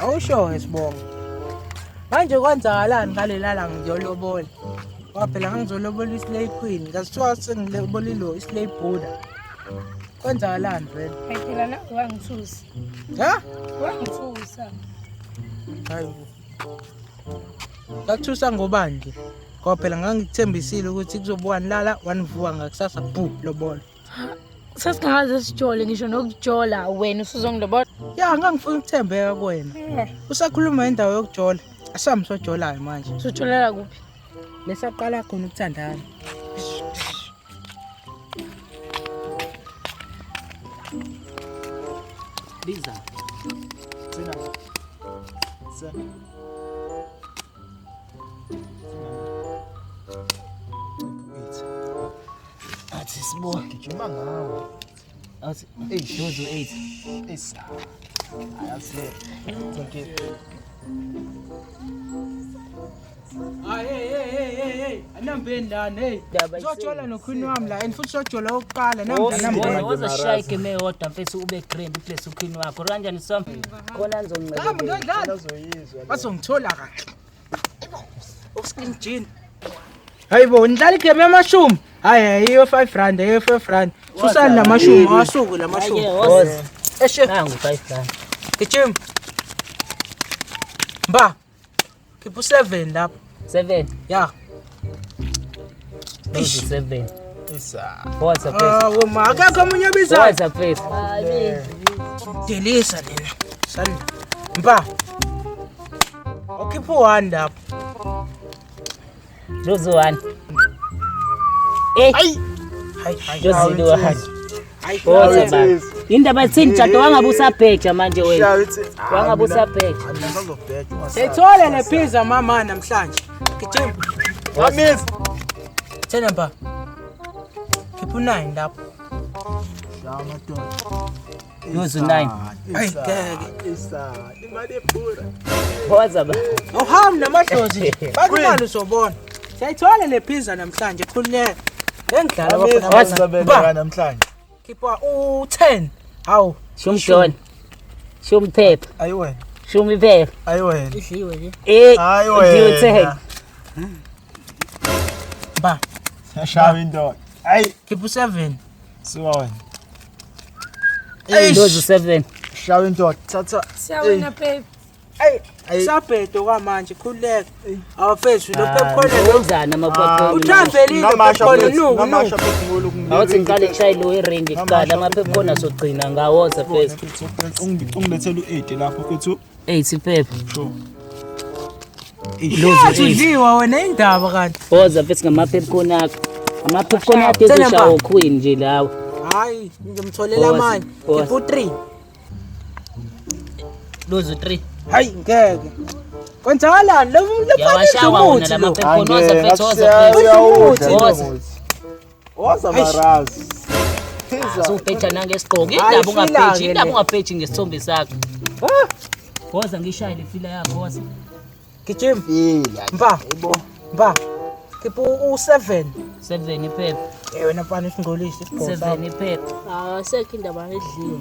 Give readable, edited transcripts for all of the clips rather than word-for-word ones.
Awusho-ke Sibongo. Manje kwenzakalani ngalela langa ngiyolobola? Ngoba phela ngangizolobola i-slay queen, ngazithiwa sengilobola ilo i-slay Buddha. Kwenzakalani vele? Hayi phela na wangithusa. Ha? Wangithusa. Hayi. Ngakuthusa ngobani nje? Ngoba phela ngangikuthembisile ukuthi kuzobuka nilala wanivuka ngakusasa bu lobola. Sasingakaze sijole ngisho nokujola wena usuzongilobola. Ya ngangifuna ukuthembeka kuwena. Eh, Usakhuluma indawo yokujola. Asami sojolayo manje. Usujolela kuphi? Lesaqala khona ukuthandana. Biza. Sina. Sina. Athi sibo. Gijima ngawe. Athi Eish. Jojo 8. Isa. Ayazi. Thank you. Hayi hey hey hey hey hey anambeni lana hey. Ndaba Sojola nokhwini wami la and futhi sojola okokuqala namda namda. Woza shaya igame eyodwa mfethu ube grand uplace ukhwini wakho. Kanjani som? Khona Hamba ngizoncela. ngiyodlala. Azoyizwa. Bazongithola kahle. Okuskin jean. Hayibo nidlala igame yamashumi. Hayi hayi iyo 5 rand, iyo 5 rand. Susani lamashumi, awasuku lamashumi. Woza. Eshe Nangu 5 rand. gijima. Mba. Khipha u7 lapho. 7. Ya. Jojo 7. Isa. Woza mfethu. Ah, woma akekho omunye obizayo. Woza mfethu. Delisa lena. Sani. Mba. Ukhipha u1 lapho. Jojo 1. Eh, Hayi hayi. Jojo 1. Hayi. Woza baba. Indaba ithini Jato wangabe usabheja manje wena. Shaya ithi. Wangabe usabheja. Mina ngizobheja. Seyithole le pizza mama namhlanje. Gijima. Mamizi. Thena mba. Khipha u9 lapho. Shaya madoda. Jojo 9. Hayi ngeke. Isa. Imali ephura. Woza baba. Awuhambi namadlozi. Bakumali uzobona. Siyayithola le pizza namhlanje khululeka. Engidlala Mamizi bafana. uzobeleka Mba. namhlanje. Khipha u10. Hawu. Shumdon. Shumphepha. Ayi wena. Shumiphepha. Ayi wena. Idliwe le. Eh, Hayi udliwe wena. 10. Mba. Shaya indoda. Hayi. Khipha u7. Suka wena. Jojo 7. Shaya indoda. Thatha. Siyawina babe. Ayi. Sabhedo kwamanje khululeka. Awafethu lo popcorn lo. Wenzani ama-popcorn? Uthavelile popcorn nuku Ngamasha nuku. phezulu. Awuthi ngiqale ngishaye lo iringi kuqala ama-popcorn azogcina ngawoza first. Ungilethele u-8 lapho mfethu. 8 iphepha. Sure. Lozo Yathi 8. udliwa wena indaba kanti. Woza mfethu ngama-popcorn akho. Ama-popcorn akho Thena ezoshawa mba. uqueen nje lawo. Hayi, ngimtholela Woza, amanye. woza. Khipha u3. Lozo 3. Hayi ngeke. Kwenzakalani lo lo Yawashawa wona umuthi lama lo. popcorn. Woza mfethu woza mfethu. Uyawudla. Woza. Woza marazi. Usubheja nangesigqoko. Hayi, Indaba ungabheji, fila-ke indaba le. ungabheji ngesithombe sakho. Woza ngishaye le fila yakho woza. Gijima. Fila. Mba. Mba. Khipha u7. 7 iphepha. Eh wena mfana usingcolise isigqoko 7 sakho. iphepha. Asekho indaba edliwe.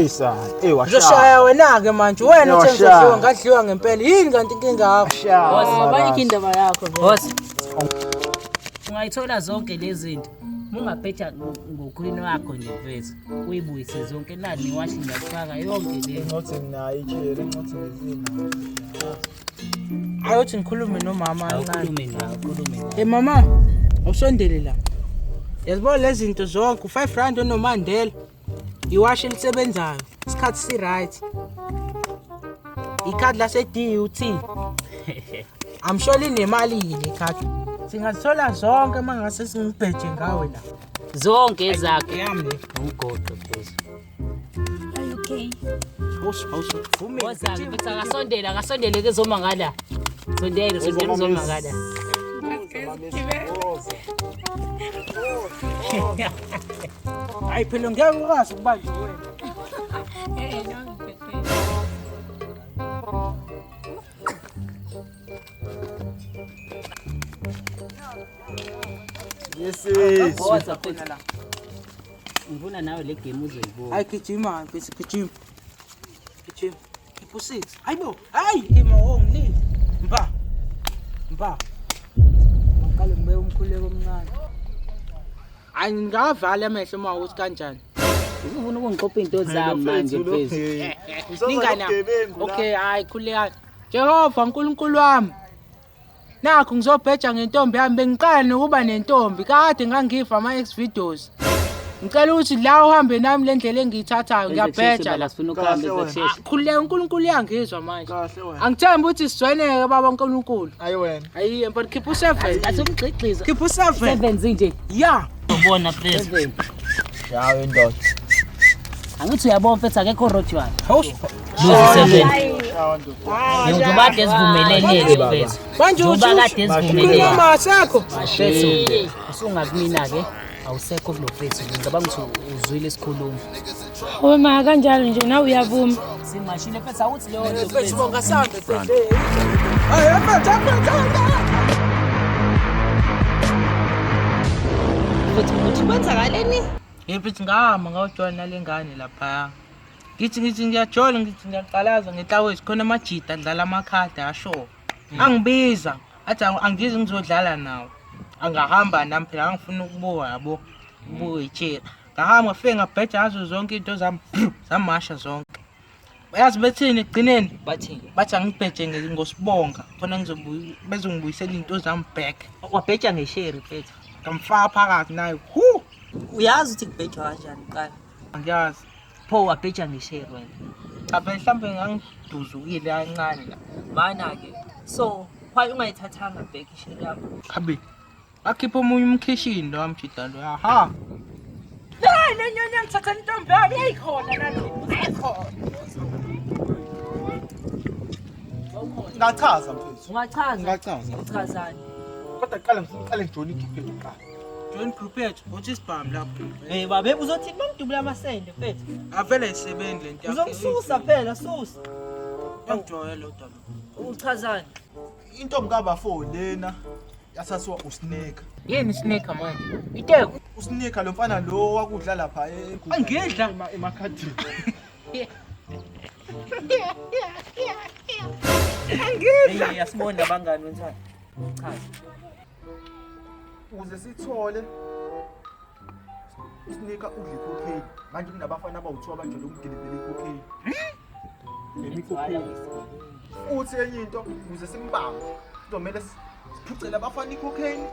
Isa. Eh washaya. Uzoshaya wena ke manje. Wena uthe Uyawashaya. ngizodliwa ngadliwa ngempela. Yini kanti inkinga yakho? Shaya. Bayikho indaba yakho vele. Woza. Ungayithola zonke lezi zinto. Mungabheja ngokhwini wakho nje mfethu. Uyibuyise zonke nani newashi ngiyakufaka yonke le. Encothi nginayo ijele, encothi ngizina. Hayi uthi ngikhulume nomama kancane. Awukhulume nawe, ukhulume nawe. Hey mama, awusondele la. Yazibona lezi zinto zonke, u5 rand onoMandela. Iwashi elisebenzayo, isikhathi si right. Ikhadi lase DUT. I'm sure linemali yini ikhadi. Singazithola zonke mangase singibheje ngawe la. Zonke ezakho. Eyami le. Umgoqo mfethu. Are you okay? Awusu awusu. Vume. Woza-ke mfethu akasondele, akasondele ke zoma ngala. Sondele, sondele uzoma ngala. Hayi phela ngeke ukwazi ukubanjwa wena. Eh, no ngibheke. Yesizwe. Woza mfethu. Ngifuna nawe le game uzoyibona. Hayi gijima mfethu gijima. Gijima. Khipha u-6. Hayibo, hayi ima wo ngilile. Mpa. Mpa. Maqale ngibeke umkhuleko omncane. Hayi ngingavala amehlo uma ukuthi kanjani. Ufuna ukungixoxa into zami manje mfethu. Ningana. Okay, hayi khuleka. Jehova uNkulunkulu wami. Nakho ngizobheja ngentombi yami bengiqala nokuba nentombi kade ngangiva ama ex videos. Ngicela ukuthi la uhambe nami le ndlela engiyithathayo ngiyabheja la. Sifuna ukuhamba Kahle wena. ezekusheshe. Khuleka uNkulunkulu uyangizwa manje. Kahle wena. Angithembi ukuthi sizweneke baba uNkulunkulu. Hayi wena. Ayi mfana khipha u7. Asumgxigxiza. Khipha u7. 7 nje. Yeah. Ubona please. 7. Yawe indoda. Angithi uyabona mfethu akekho rojwana. House. Lose 7. Yawe indoda. Njengoba kade sivumelene mfethu. Manje Njengoba uthi kade sivumelene. khuluma asekho. Mfethu usungakumina ke awusekho kulo mfethu. Ngicabanga ukuthi uzwile isikhulumo. Wema kanjalo nje nawe uyavuma. Simashile mfethu awuthi leyo nto Mfethu mfethu. bonga sande mfethu. Hayi mfethu mfethu. Futhi ukuthi kwenzakaleni? Yebo ngahamba ngayojola nale ngane lapha. Ngithi ngiyajola ngithi ngiyaqalaza ngetlawezi khona amajita adlala amakhadi asho. Angibiza athi angizi ngizodlala nawo. Angahamba nami phela angifuna ukubuka yabo. Ubuka ichela. Ngahamba ngafike ngabheja ngazo zonke into zami zamasha zonke. Bayazi bethini ekugcineni? Bathini? Bathi angibheje ngosibonga khona ngizobuya bezongibuyisela into zami back. Wabheja ngesheri mfethu. Ngamfaka phakathi naye. Hu! Uyazi ukuthi kubhejwa kanjani kuqala. Angiyazi. Pho wabheja ngesheri wena. Cha phela mhlawumbe ngangiduzukile kancane la. Mana-ke. So, why ungayithathanga back isheri yakho? Habi. Akhipha omunye umkhishini lo wamjida lo. Aha. Le le nyanya ngithatha intombi yami yayikhona nalo. Ayikhona. Ngachaza mfethu. Ungachaza? Ngachaza. Uchazani? Kodwa kuqala ngifuna uqale ngijoyine igroup yethu kuqala. Join group yethu, uthi isibhamu lapho. Eh babe uzothini bangidubula amasende mfethu? Avele isebenzi lento yakho. Uzongisusa phela susa. Yangijoyela lo daba. Uchazani? Intombi kabafo lena yasasiwa uSnake. Yini snake manje? Iteko. uSnake lo mfana lo wakudla lapha Angidla. emakhadini. Hey asibone abangani wenzani? Chaza. Ukuze sithole uSnake udla icocaine. Manje kunabafana abawu2 abanjalo ukudilivela icocaine. Nemicocaine. Futhi enye into ukuze simbambe kuzomele siphucele abafana icocaine.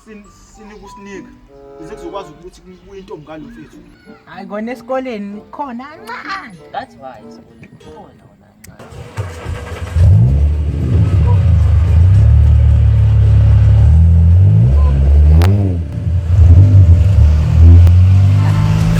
Sinike uSnake ukuze kuzokwazi ukuthi kubuye intombi kalo mfethu. Hayi kona esikoleni khona kancane. That's why esikoleni khona wona kancane.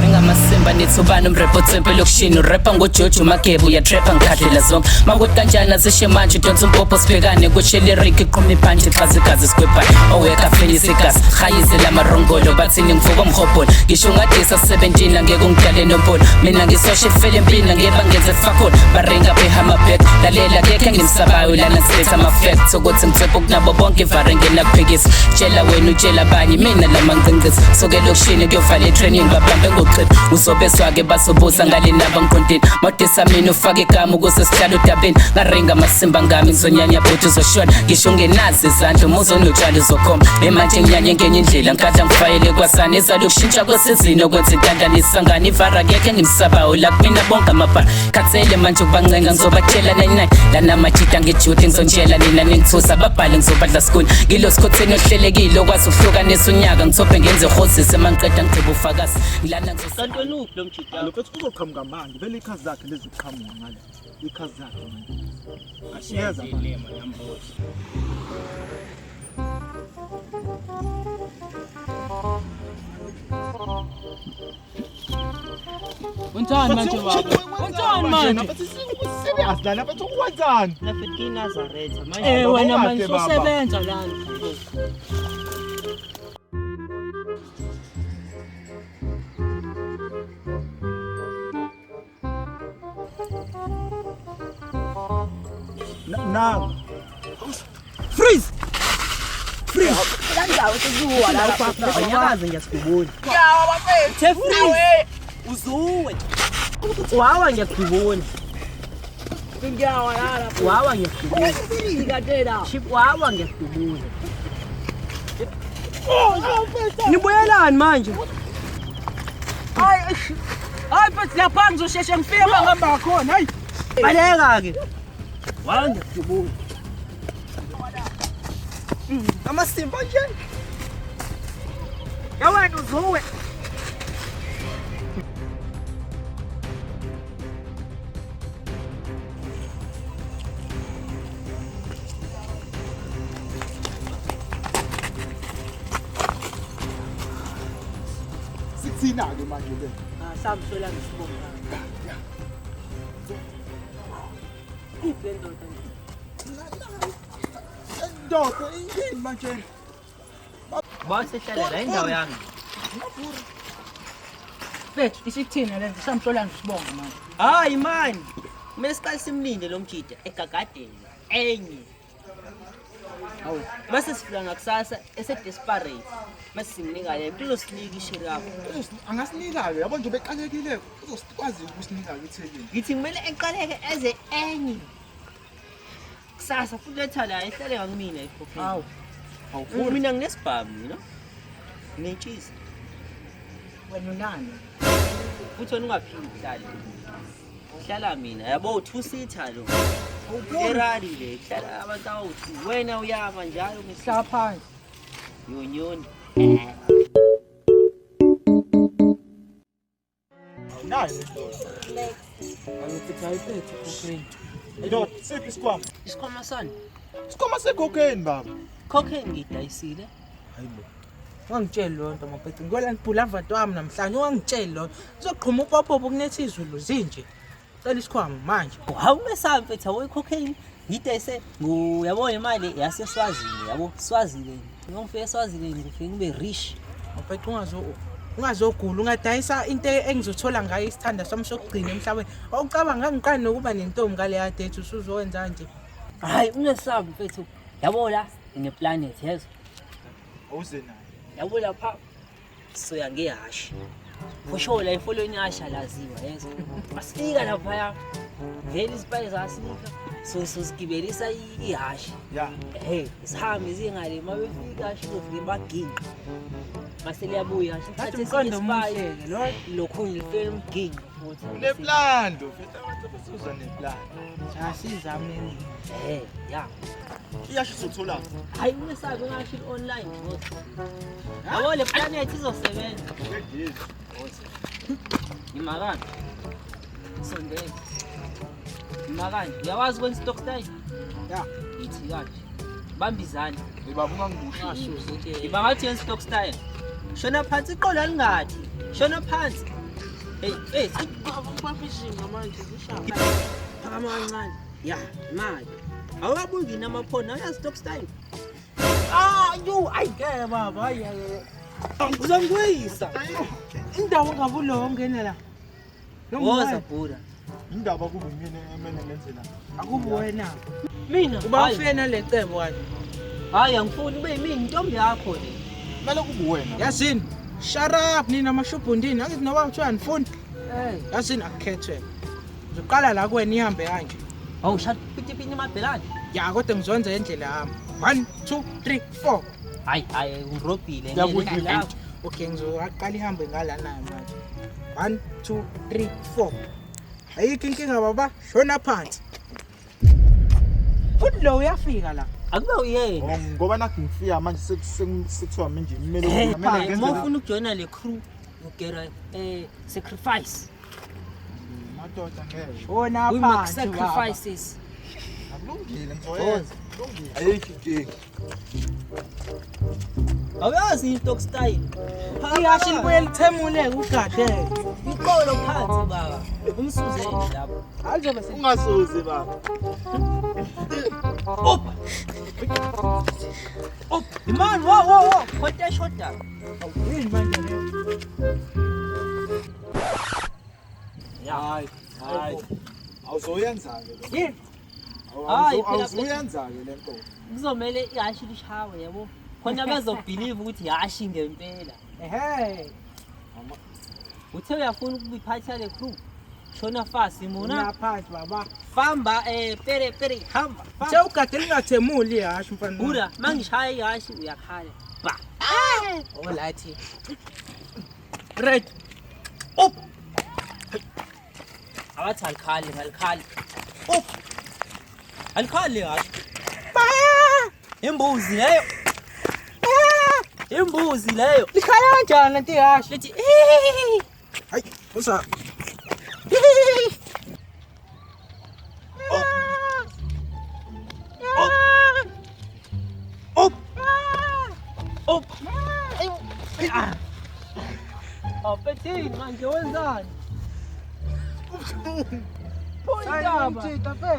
Ringamasimba nithubana umrepho thempe lokushini urepa ngoJojo Magebe uyatrepha ngikhadlela zonke makuthi kanjani azishe manje udonsa umbhobho sibhekane kushele Rick iqhuma ibhantshi xaza igazi sigwebhane oweka fenisa igazi hayize lamarongolo bathini ngivuka umhobholo ngisho ungadisa 17 angeke ungidale nombolo mina ngisoshe efele empini angeke bangenze fakhona baringa behama back lalela kekho engimsabayo lana ngisetha ama-facts ukuthi ngithwepha kunabo bonke ivare ngenakuphikisa tshela wena utshela abanye mina lamangcingcisa suke lokushini kuyovala i-training babambe ngoxiphi uzobezwa-ke bazobuza ngale naba ngiqondile mawudisa mina ufake igama ukuze sihlale udabeni ngaringa amasimba ngami ngizonyanya bhuti uzoshona ngisho ungenazo izandla uma uzonotshalo uzokhomba nemanje nginyanye ngenye indlela ngikadla ngifayele kwasana ezalokushintsha kwesizini okwenza intandane isangane ivara kekho engimsabayo la kumina bonke amabhala khathele manje ukubancenga ngizobatshela 99 lana majida ngijude ngizontshela nina ningithusa ababhali ngizobadla skuni ngilo sikhotheni ohlelekile okwazi ukuhlukanisa unyaka ngithophe ngenze ihozisi emangiqeda ngigqiba ufakazi ngilana Kanti wena uphi lo mjida? Lo mfethu uzoqhamuka manje vele ikhazi lakhe lizoqhamuka ngale. Ikhazi lakhe manje. Ashiyeza manje. Wenzani manje baba? Wenzani manje? Mfethu serious lana mfethu ukwenzani? Nafethu kinazaretha manje. Eh wena manje Baba. usebenza lana. Nangu. Freeze. Freeze. Wendawo sekuwa lapha. Awunyakaze ngiyasidubula. Yawa bafethu. Thefreeze. Uzuwe. Wawa ngiyakudubula. Ngiyawa lala. Wawa ngiyakudubula. Sirika tena. Chip wawa ngiyakudubula. Nibuyelani manje? Hayi, hayi mfethu lapha ngizosheshe ngifike uma ngihamba khona. Hayi. Baleka ke. Wawa ngiyakudubula. Amasimba nje. Ya wena uzuwe. Sikuthina-ke manje le. Samthola ngisibonga. Iphi le ndoda nje? Ndoda, yini manje? Basehlala la indawo yami. Mfethu isikuthina lento samhlola ngisibonga manje. Hayi man. Kumele siqale simlinde lo mjida egagadeni enye. Hawu, mase sifika ngakusasa ese-desperate. Mase simnika le nto uzosinika ishiri yakho. Angasinika-ke yabo nje beqalekile uzokwazi ukusinika-ke ithekini. Ngithi kumele eqaleke eze enye. Kusasa futhi letha la ihlale ngakumina ikhokheli. Hawu. Awufuni. Mina nginesibhamu, you know. Nginetshisa. Wena unani? Futhi wena ungaphindi uhlale. Hlala mina, yabo two seater lo. Ferrari le, hlala abantu abawu-two. Wena uyama njalo Hlala phansi. Yonyoni. Awunayo le ndoda. Mfethu ayiphethe cocaine. Ndoda, siphi isikhwama? Isikhwama sani? Isikhwama se-cocaine baba. Cocaine ngiyidayisile. Hayibo. Ungangitsheli leyo nto mafethu. Ngiyolanda ibhulavati wami namhlanje ungangitsheli leyo nto. Kuzoqhuma upopopo kunetha izulu zinje. Cela isikhwama manje. Hawu ungesabi mfethu, yabo i-cocaine ngiyidayise yabo imali yaseSwazini, yabo Swaziland. Uma ngifika eSwaziland ngifike ngibe rich. Mafethu ungazogula ungadayisa into engizothola ngayo isithanda sami sokugcina emhlabeni. Awucabanga ngiqale nokuba nentombi ngaleya date usuzowenza nje. Hayi ungesabi mfethu. Yabo la ngine-planet yezwa. Awuze nayo. Yabo lapha soya ngehhashi. For sure la efolweni ihhashi alaziwa yezwa. Masifika laphaya vele izipayi zasinika so sosigibelisa ihhashi. Ya. Hey, sihambe siye ngale uma befika ihhashi lizofike baginqe. Mase liyabuya ihhashi Ngathi lithathe umqondo esinye isipayi. omuhle-ke loyo. Lokhu lifike limginqe futhi. Uneplan lo, mfethu abantu abasuza neplan. Asizameni. Eh, ya. Iyasho uzotholaphi? Hayi ungesabi ungasho i-online boss. Yabo le planet izosebenza. Imakani. Sondela. Imakani. Uyawazi ukwenza stock style? Ya. Ithi kanje. Bamba izandla. Baba ungangibushi. Iba ngathi yenza stock style. Shona phansi iqolo alingathi. Shona phansi. Hey, hey, phakama kancane. Ya, imali. Awukabuki namaphona, awuyazi stock style. Ah, yo, ayi ngeke baba, hayi hayi. Uzongiwisa. Indawo ngabulo ongena la. Woza bhuda. Indaba kube mina emele ngenze la. Akubi wena. Mina Uba hayi. ufike nale cebo wena. Hayi angifuni ube yimina intombi yakho le. Kumele kube wena. Yazini, shut up nina mashubhundini. Angithi noba kuthiwa anifuni. Yazini akukhethwe. Ngizoqala la kuwena ihambe kanje. Hawu shut pitipini mabhelane. Ya kodwa ngizonza indlela yami. 1 2 3 4. Hayi hayi ungirobhile. Ngiyakudla. Okay, ngizoqala ihambe ngalana manje. 1 2 3 4. Ayikho inkinga baba, shona phansi. Futhi lo uyafika la. Akube uyena. Oh, ngoba nakho ngifika manje sekuthiwa manje kumele Hey, kumele ngenze uma la. ufuna ukujoyina le crew you get a sacrifice. Madoda ngeke. Shona We make phansi. baba. sacrifices. Akulungile ngizoyenza. Kulungile. Ayikho inkinga. Awuyazi i-stock style. Ihhashi libuye lithemule ugade. Iqolo phansi baba. Umsuze nje lapho. Alizobe Ungasuzi baba. Opa. Opa. Imani wo wo wo. Khonto eshoda. yini manje le? Hayi, hayi. Awuzoyenza-ke lo. Yini? Hayi, phela- Awuzoyenza-ke le nto. Kuzomele ihhashi lishawe yabo. Khona bezobelieve ukuthi hashi ngempela. Ehe. Uthe uyafuna ukuba iphathi yale crew. Shona fast muna. Phansi baba. Famba pere pere hamba. Uthe ugade lingathemuli ihhashi mfana. Buda, mangishaya ihhashi uyakhala. Ba. Oh lathi. Red. Up. Abathi alikhali, alikhali. Up. Alikhali ihhashi. Imbuzi leyo. Imbuzi leyo. Likhala kanjani lento ihhashi? Lithi Hayi, usa. Up. Up. Oh, Petit, manje wenzani?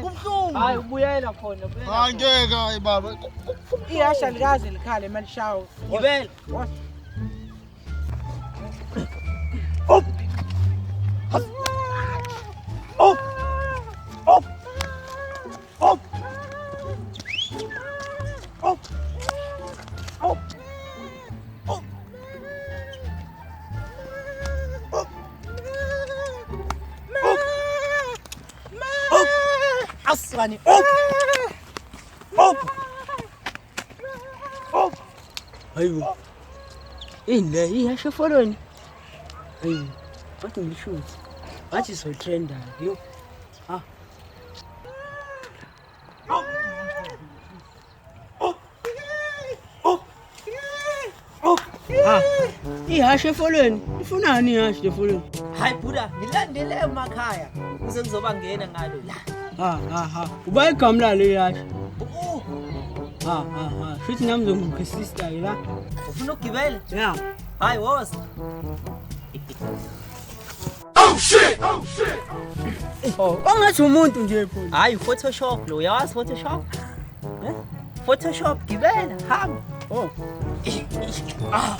Kubuhlungu. Hayi ubuyela khona, ubuyela. Hayi ngeke hayi baba. Ihhashi alikaze likhale malishawa. Gibela. Up. Up. Up. Up. Up. Up. Up. Up. Up. Up. Aswani. Up. Up. Up. Hayibo. Ini ihhashi efolweni. Hayi, bathi ngishuthi. Bathi sotrenda yo. Ah. Up. Up. Up. Up. Ha. Ihhashi efolweni. Ifunani ihhashi efolweni? Hayi Buda, ngilandele emakhaya. Kuze ngizoba ngena ngalo la. Ha ha ha. Uba igama lalo ihhashi. Oh, Ha ha ha. Shuthi nami ngizongisister la. ufuna ukugibela? Yeah. Hayi woza. Oh, ongathi umuntu nje phela. Hayi Photoshop lo, uyawazi Photoshop? Eh? Photoshop gibela, hamba. Oh. Ah.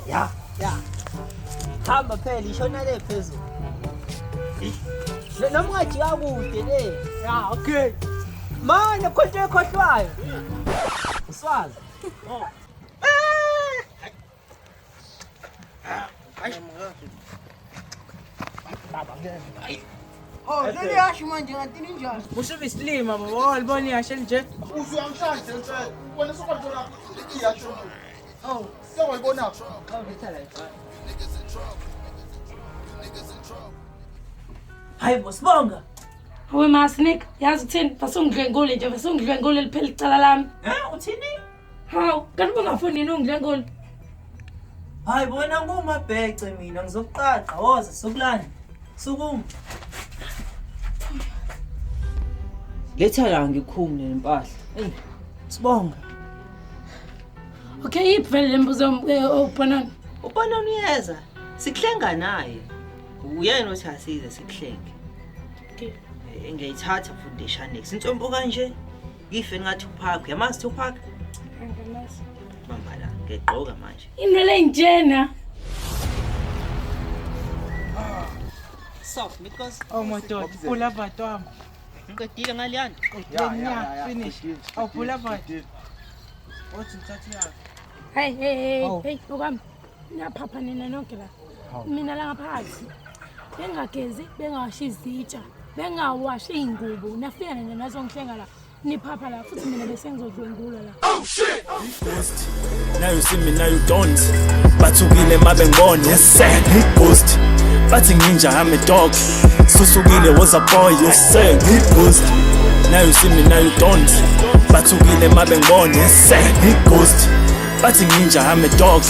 Ya, ya. Hamba phela ishona le phezulu. Noma ungajika kude le. Yeah, okay. Manje khona into ekhohlwayo. Uswazi. Oh, leli ihhashi manje ngathi linjani? Usuke isilima baba, walibona ihhashi elinje. Uzuyangishaya nje mfethu. Wena sokwalibona ihhashi lomuntu. Oh, sewayibona. Hayi bo sibonga. Hawe Masinik, yazi uthini? Fasungidlwengule nje, fasungidlwengule liphela icala lami. Eh, uthini? Hawu, kanti ungafuni yini ungidlwengule? Hayi bona ngumabhece mina ngizokuqaqa woza sokulanda. Sukuma. Letha la ngikhumule nempahla. Ey, sibonga. Okay, yiphi vele le mbuzo ubonani? Ubonani uyeza. Sikuhlenga naye. Uyena othi asize sikuhlenge. Okay. Ngiyayithatha foundation next. Insombo kanje. Ngife ngathi uPark. Uyamazi uPark? Angamazi. Mama la, ngiyagqoka manje. Inwele njena. Soft because Oh my God, phula bhuti wami. ngiqedile ngaleyana. Yeah, finish. Oh, phula bhuti. Othi ngithathe yakho. Hey hey hey, hey, okwami. Niyaphapha nina nonke la. Mina la ngaphakathi. Bengagezi, bengawashi izitsha, bengawashi iy'ngubo. Nafika nina nazongihlenga la. Niphapha la futhi mina bese ngizodlwengulwa la. Ghost. Now you see me, now you don't. Bathukile mabengibona, yes sir. Ghost. Bathi nginja, I'm a dog. Susukile was a boy, yes sir. Ghost. Now you see me, now you don't. Bathukile mabengibona, yes sir. Ghost. Bathi nginja, I'm a dog.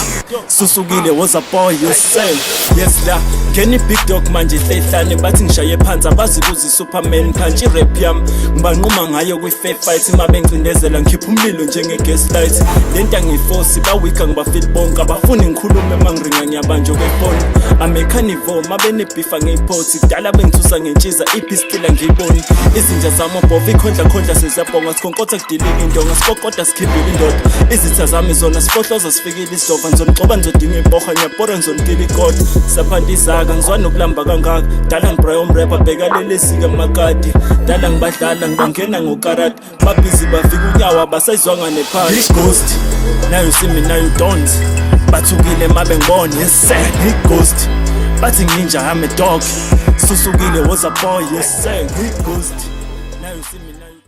Susukile was a boy, yes sir. Yes la. Ngeni big dog manje hlehlane bathi ngishaye phansi abazi kuzi Superman punch rap yami ngibanquma ngayo kwi fair fight mabengcindezela ngikhipha umlilo njenge gaslight lento angiforce ba weak ngibafeel bonke abafuni ngikhulume mangiringa ngiyabanjwa kwefoni I'm a carnivore mabene beef angiyiphothi kudala bengithusa ngentshiza ipistila ngiyiboni izinja zami obhova ikhondla khondla seziyabhonga sikhonkotha kudilika indonga sikokoda sikhiphile indoda izitha zami zona sifohloza sifikile isidova ngizonixoba ngizodinga impoha ngiyabhora ngizonikila ikota saphanta izaka ngizwa nokulamba kangaka dala ngibraya umrapper bheka leli sika makati dala ngibadlala ngibangena ngokarati babhizi bafika unyawo abasayizwanga nephansi. Ghost. Now you see me, now you don't. Bathukile mabengibona, yes sir, ngi-ghost. Bathi nginja, I'm a dog. Susukile was a boy, yes sir, ngi-ghost. Now you see me, now you